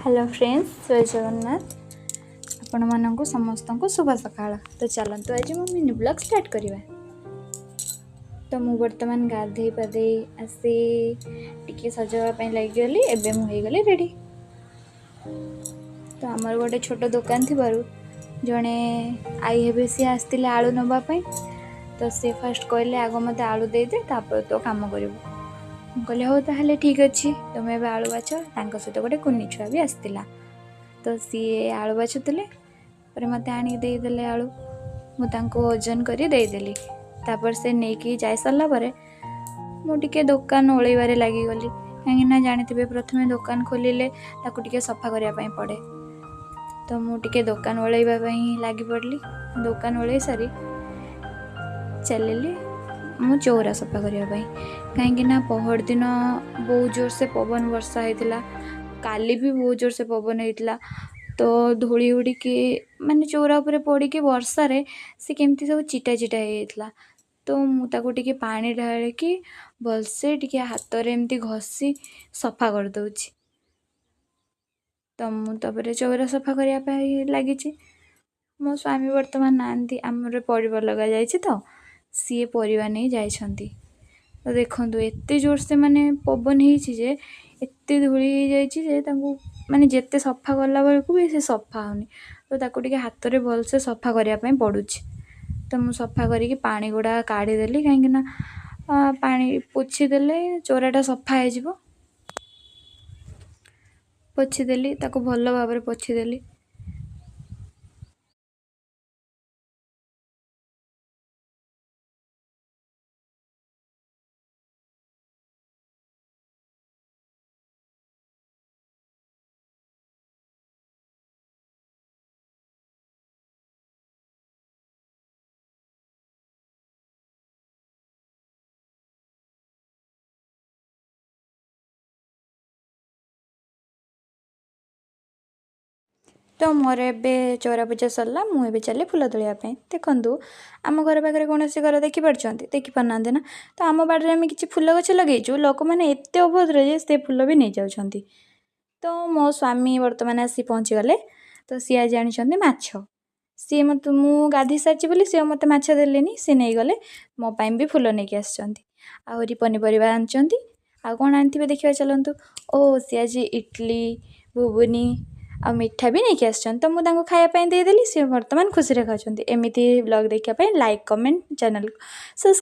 Hello friends, ଜୟ ଜଗନ୍ନାଥ। ଆପଣମାନଙ୍କୁ ସମସ୍ତଙ୍କୁ ଶୁଭ ସକାଳ। ତ ଚାଲନ୍ତୁ, ଆଜି ମୁଁ ମିନି ବ୍ଲଗ୍ ଷ୍ଟାର୍ଟ କରିବା। ତ ମୁଁ ବର୍ତ୍ତମାନ ଗାଧେଇ ପାଧେଇ ଆସି ଟିକେ ସଜ ହେବା ପାଇଁ ଲାଗିଗଲି। ଏବେ ମୁଁ ହେଇଗଲି ରେଡ଼ି। ତ ଆମର ଗୋଟେ ଛୋଟ ଦୋକାନ ଥିବାରୁ ଜଣେ ଆଈ ହେବେ, ସିଏ ଆସିଥିଲେ ଆଳୁ ନେବା ପାଇଁ। ତ ସେ ଫାଷ୍ଟ କହିଲେ, ଆଗ ମୋତେ ଆଳୁ ଦେଇଦେ, ତାପରେ ତୋ କାମ କରିବୁ। ମୁଁ କହିଲି, ହଉ ତାହେଲେ ଠିକ୍ ଅଛି, ତୁମେ ଏବେ ଆଳୁ ବାଛ। ତାଙ୍କ ସହିତ ଗୋଟେ କୁନି ଛୁଆ ବି ଆସିଥିଲା। ତ ସିଏ ଆଳୁ ବାଛୁଥିଲେ, ପରେ ମୋତେ ଆଣିକି ଦେଇଦେଲେ ଆଳୁ। ମୁଁ ତାଙ୍କୁ ଓଜନ କରି ଦେଇଦେଲି। ତାପରେ ସେ ନେଇକି ଯାଇସାରିଲା ପରେ ମୁଁ ଟିକେ ଦୋକାନ ଓଳେଇବାରେ ଲାଗିଗଲି, କାହିଁକିନା ଜାଣିଥିବେ, ପ୍ରଥମେ ଦୋକାନ ଖୋଲିଲେ ତାକୁ ଟିକେ ସଫା କରିବା ପାଇଁ ପଡ଼େ। ତ ମୁଁ ଟିକେ ଦୋକାନ ଓଳେଇବା ପାଇଁ ଲାଗି ପଡ଼ିଲି। ଦୋକାନ ଓଳେଇ ସାରି ଚାଲିଲି ମୁଁ ଚଉରା ସଫା କରିବା ପାଇଁ, କାହିଁକିନା ପହରଦିନ ବହୁତ ଜୋରସେ ପବନ ବର୍ଷା ହେଇଥିଲା, କାଲି ବି ବହୁତ ଜୋରସେ ପବନ ହେଇଥିଲା। ତ ଧୂଳି ଉଡ଼ିକି ମାନେ ଚଉରା ଉପରେ ପଡ଼ିକି ବର୍ଷାରେ ସେ କେମିତି ସବୁ ଚିଟା ଚିଟା ହେଇଯାଇଥିଲା। ତ ମୁଁ ତାକୁ ଟିକେ ପାଣି ଢାଳିକି ଭଲସେ ଟିକେ ହାତରେ ଏମିତି ଘଷି ସଫା କରିଦେଉଛି। ତ ମୁଁ ତାପରେ ଚଉରା ସଫା କରିବା ପାଇଁ ଲାଗିଛି। ମୋ ସ୍ୱାମୀ ବର୍ତ୍ତମାନ ନାହାନ୍ତି। ଆମର ପରିବା ଲଗାଯାଇଛି, ତ ସିଏ ପରିବା ନେଇ ଯାଇଛନ୍ତି। ତ ଦେଖନ୍ତୁ, ଏତେ ଜୋରସେ ମାନେ ପବନ ହେଇଛି ଯେ ଏତେ ଧୂଳି ହେଇଯାଇଛି ଯେ ତାଙ୍କୁ ମାନେ ଯେତେ ସଫା କଲା ବେଳକୁ ବି ସେ ସଫା ହେଉନି। ତ ତାକୁ ଟିକେ ହାତରେ ଭଲସେ ସଫା କରିବା ପାଇଁ ପଡ଼ୁଛି। ତ ମୁଁ ସଫା କରିକି ପାଣି ଗୁଡ଼ା କାଢ଼ିଦେଲି, କାହିଁକିନା ପାଣି ପୋଛିଦେଲେ ଚଉରାଟା ସଫା ହେଇଯିବ। ପୋଛିଦେଲି, ତାକୁ ଭଲ ଭାବରେ ପୋଛିଦେଲି। ତ ମୋର ଏବେ ଚଉରା ପୂଜା ସରିଲା। ମୁଁ ଏବେ ଚାଲିଲି ଫୁଲ ତୋଳିବା ପାଇଁ। ଦେଖନ୍ତୁ, ଆମ ଘର ପାଖରେ କୌଣସି ଘର ଦେଖିପାରୁଛନ୍ତି? ଦେଖିପାରୁନାହାନ୍ତି ନା? ତ ଆମ ବାଡ଼ିରେ ଆମେ କିଛି ଫୁଲ ଗଛ ଲଗେଇଛୁ। ଲୋକମାନେ ଏତେ ଅଭଦ୍ର ଯେ ସେ ଫୁଲ ବି ନେଇଯାଉଛନ୍ତି। ତ ମୋ ସ୍ୱାମୀ ବର୍ତ୍ତମାନ ଆସି ପହଞ୍ଚିଗଲେ। ତ ସିଏ ଆଜି ଆଣିଛନ୍ତି ମାଛ। ସିଏ ମୋତେ, ମୁଁ ଗାଧୋଇ ସାରିଛି ବୋଲି ସିଏ ମୋତେ ମାଛ ଦେଲେନି, ସିଏ ନେଇଗଲେ। ମୋ ପାଇଁ ବି ଫୁଲ ନେଇକି ଆସିଛନ୍ତି, ଆହୁରି ପନିପରିବା ଆଣିଛନ୍ତି। ଆଉ କ'ଣ ଆଣିଥିବେ ଦେଖିବା ଚାଲନ୍ତୁ। ଓ, ସିଏ ଆଜି ଇଟଲି, ଘୁଗୁନି ଆଉ ମିଠା ବି ନେଇକି ଆସିଛନ୍ତି। ତ ମୁଁ ତାଙ୍କୁ ଖାଇବା ପାଇଁ ଦେଇଦେଲି। ସିଏ ବର୍ତ୍ତମାନ ଖୁସିରେ ଖାଉଛନ୍ତି। ଏମିତି ବ୍ଲଗ୍ ଦେଖିବା ପାଇଁ ଲାଇକ୍, କମେଣ୍ଟ, ଚ୍ୟାନେଲକୁ